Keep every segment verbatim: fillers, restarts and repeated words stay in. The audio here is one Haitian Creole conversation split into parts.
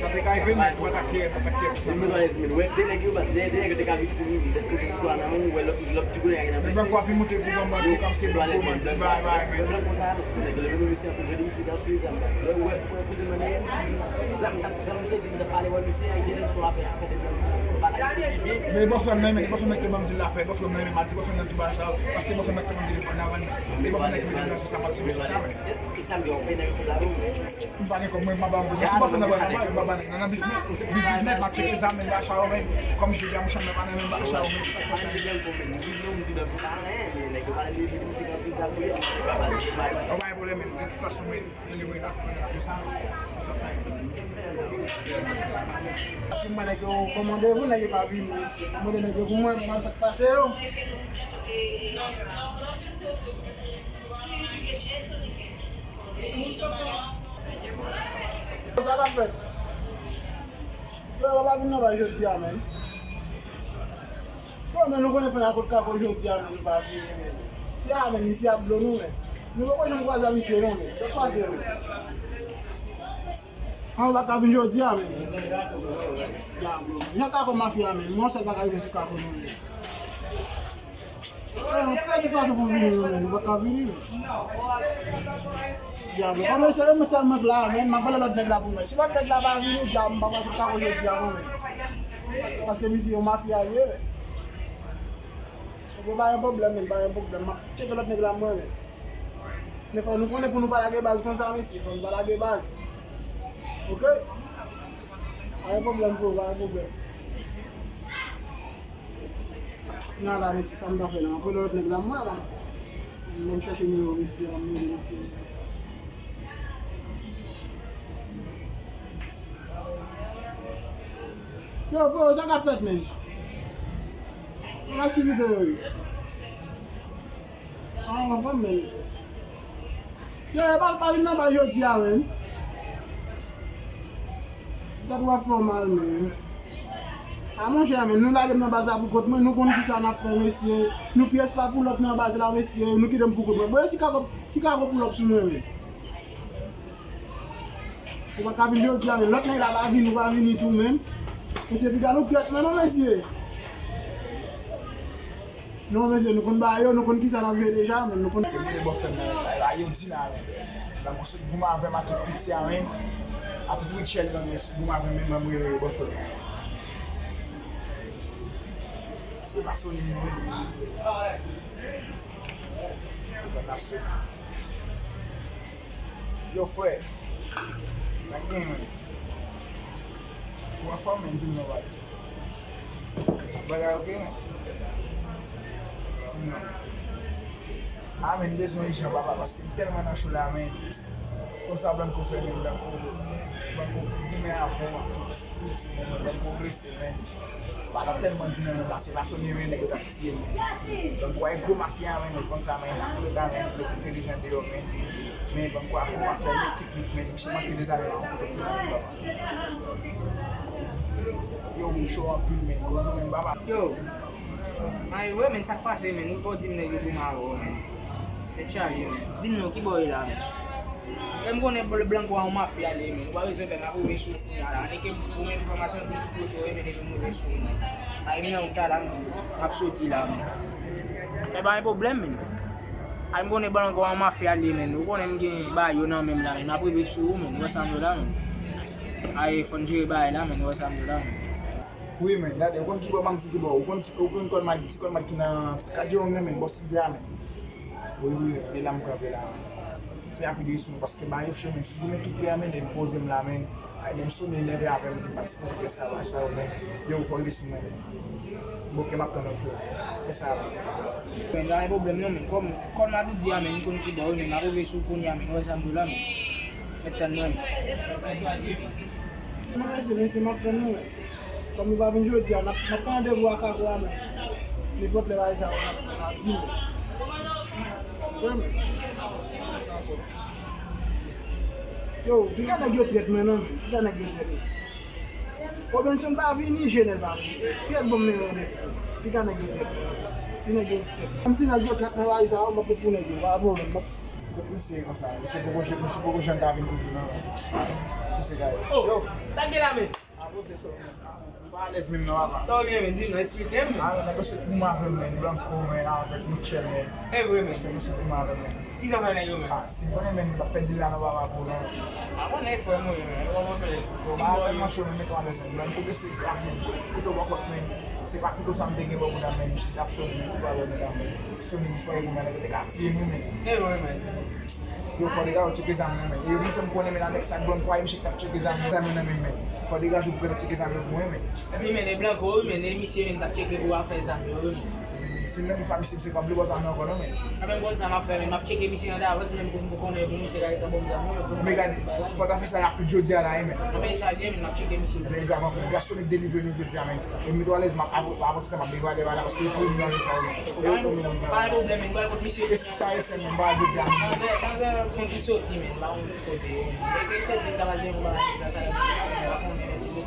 Sa te ka rive, men mwen pa t ap kè, mwen pa t ap kè. Mwen pa kwa vin montre pou ban manti, kòm se bon gwo manti, bay, bay, men. Men bon, frè m nan, men bon, frè m nan, men te ban m di l la fè, bon, frè m nan, men ma di, bon, frè m nan, tou bagay sa yo, paske, bon, frè m nan, te ban m telefòn nan, men, men bon, frè m nan, ki mete m nan, se sa, m ap di, se sa, men. M pa gen kòb, mwen, m pa ba yon goud. Si m pa fè nan bagay, m pa ba nèg nan, nan biznis, biznis nèt, m ap tcheke zam, men ba sa yo, men. Kòm jodi a, monchè, m nan pa nan men ba sa yo, men. Yo pa gen pwoblèm, men. De tout fason, men, yo leve la, konn sa. Paske m wè nèg yo pran randevou, nèg yo pa vini. M mande nèg yo pou mwen, pou mwen, sa k pase yo. Fèt. Yo, yo pa vin nan bal jodi a, menm. Yo, men nou konnen fè nan kot kako jodi a, menm, nou pa vini, menm. Se a, menm, isi ap blo nou, menm. Nou poko janm kwaze a misye, non, menm. Sa k pase, menm? An, ou pa ka vin jodi a, menm. Dyablo, menm. Jan kako mafya, menm. Mwen sèl pa ka rive sou kako, non, menm. Mwen prè de fason pou vini, menm. Ou pa ka vini, menm. Dyablo, kòman se mwen sèlman k la, menm? M ap pale lòt nèg la pou mwen. Si lòt nèg la pa vini, dyab, m pa pral sou kako jodi a, non, menm. Paske misye yon mafya li ye, menm. Ebyen, pa gen pwoblèm, menm, pa gen pwoblèm. M ap tcheke lòt nèg la, mwen, menm. Men fò nou konnen pou nou pa lage baz konsa, mesye. Fò nou pa lage baz. Oke? Pa gen pwoblèm, frè, pa gen pwoblèm. Nan la, mesye, sa m ta fè la? M ap rele lòt nèg la, mwen, la. Mwen, m chèche nimewo misye, m rele misye. Yo, frè, sa k ap fèt, menm? Nan aktivite yo ye? An, anfòm, menm. Yo, yo pa, pa vin nan bal jodi a, menm. Tèt w ap fè w mal, menm. A, monchè, menm, nou lage m nan baz la pou kont mwen, nou konn kisa n ap fè, mesye. Nou pyès pa pou lòt nan baz la, mesye. Nou kite m pou kont mwen. Bon, si kako, si kako pou lòt sou mwen, menm. Ou pa ka vin jodi a, menm. Lòt nèg la pa vini, ou pa vini tou, menm. Mesye, piga nou kyèt, menm, non, mesye. Non, mesye, nou konn bagay yo, nou konn kisa n ap jwe deja, menm, nou konn. Ke mwen, bòfrè m, bagay yo di la, menm. Blanco sot goumen avè m a tout piti a, menm. A tout Rutshelle, menm, sot goumen avè m, menm, mwen, bòfrè m. Se pa Sony, menm. Yo, frè. Sa k gen, menm? Ou anfòm, menm, di m non, baz. Bagay oke, menm? Di m non. A, menm, m bezwen ijan, papa, paske m tèlman nan cho la, menm. Konn sa Blanco fè, menm, Blanco, Blanco goumen avè m a tout, tout, tout, menm, Blanco blese, menm. Papa tèlman di nan men pase, pa sonye men nèg yo t ap tiye m. Donk, w wè gwo mafya, men, nou konn sa, men, n ap rega, men, met entèlijan deyò, men, men, bann kwa gwo mafya, met teknik, men, misye manke dezame la, yon kote pou nan men papa. Yo, m cho anpil, men, koze men, papa. Yo, ay, wè, men, sa k pase, men, nou pa di m nèg yo pou m avè w, men. Tèt chaje, men. Di m non, ki bò w ye la, men? Lè m konnen bl-, Blanco a yon mafya li ye, men. Ou pa bezwen fè m ap rive sou ou kounye a la. Annik ou menm enfòmasyon ki kote w ye, men, epi m rive sou ou, men. Ay, men, ou ta la, men. M ap soti la, men. Men pa gen pwoblèm, men. Ay, m konnen Blanco a yon mafya li ye, men. Ou konnen m gen bagay yo nan men m la, men. M ap rive sou ou, men. Ou wè sa m di w la, men. Ay, fò n jere bagay la, men. Ou wè sa m di w la, men. Wi, men, gade, ou konn ki bò m ap di ki bò. Ou konn ti, ou konn kòl Mike, ti kòl Mike ki nan Kadjewong nan, men, bò Silvya, men. Wi, wi, e la m kanpe la. Fè rapid wi sou mwen, paske ba yo cho, men, si goumen tou pre a, men, e poze m la, men. Ay, men, m sone, nève avè m, di m pa t sipoze fè sa, bagay sa yo, men. Yo, fò rive sou mwen, men. Bon, ke m ap tann ou, frè. Fè sa, men. Men, pa gen pwoblèm, non, men. Kòm, kòm m ap di a, men, m konn ki bò, men, m ap rive sou kounye a, men, wè sa m di w la, men. Mèt tann mwen, men. Non, mèsi, mèsi, m ap tann nou, men. Kòm nou pa vin jodi a, n ap, n ap pran randevou ak Kako a, men. Nenpòt lè bagay sa yo, n ap, n ap di, men. Wi, men. Dakò. Yo, piga nèg yo trèt, men, non, men. Piga nèg yo trèt, men. Robinson pa vini, Jenèl pa vini. Pyès bon, men, randevou. Piga nèg yo trèt, men. Si nèg yo trèt. Menm si nèg yo trèt, men bagay sa yo, m ap pou nèg yo. Pa gen pwoblèm, m ap Kot misye ye konsa? Misye poko je-, misye poko janm ka vin toujou, non. Misye gaye. Oh, yo, sa k gen la, men? Apoze to, men. M pa alèz menm non, papa. Sa w gen, men? Di m, eksplike m. A, nèg yo sot goumen avè m, men. Blanco, men, avèk Mitchell, men. E vre, men. Nèg yo sot goumen avè m, men. Kisa w fè nèg yo, men? A, si m konnen, men, m p ap fè dil la non, papa, pou non. A, konnen frè m, wi, men. Ou konprann, men. Yo, pa tèlman cho, men, met w alèz, men. Blanco blese grav, men. Kote w bòkòt, men. Se pa pito sa m te gen bò kouda, men. Misye t ap cho, men. Ou pa wè, men, men. Sony, misye pa gen goumen, nèg yo te ka tiye m, wi, men. E wi, men. Yo, fò degaje w tcheke zam nan, men. E yo vin fè m konnen, men, avèk sa k blann kwaye, misye t ap tcheke zam nan, zam yo nan men m, men. Fò degaje w pou kèt tcheke zam yo pou mwen, men. Epi men, e Blanco, wi, men, e misye, men, t ap tcheke pou afè zam yo, wi. Se menm fa misye, misye pa vle ba zam nan ankò non men. Mwen menm konn sa m ap fè, men m ap tcheke misye nan davans, menm pou m konnen pou misye ka rete ban m zam yo. Men gade, fò ta fè sa rapid jodi a la, wi men. Mwen men sa l ye, men m ap tcheke misye. Men zavan pou Gastronik delivre nou jodi a men. E m mete w alèz, m ap ap- ap- ap- m ap bay vale vale paske yo pou vin nan sa wi. E yo pou vin nan. Pa gen pwoblèm, men m pral kot misye. E sista e sè men, m ba jodi a men. Avè, avè, fon ti soti, men, m pa konn kote. E te di m ta pral gen yon bagay nan sa la, m pa konnen, men si te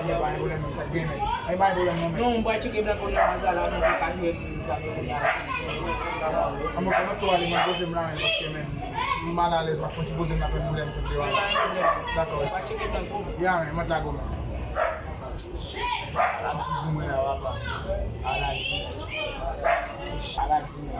Anyen pa gen pwoblèm non, sa gen men. Anyen pa gen pwoblèm non men. Non, m pral tcheke Blanco nan zala, men m pa jwe zam yo kounye a. Anmò, pandan tou ale, mwen poze m la men, paske men, m mal alèz, m ap fè yon ti poze m la, pèp m lè m sot devan. Dakò, M pral tcheke Blanco. Ya men, mwen t lage w men. Ala di gou mwen la, papa. Ala di. Ala di men.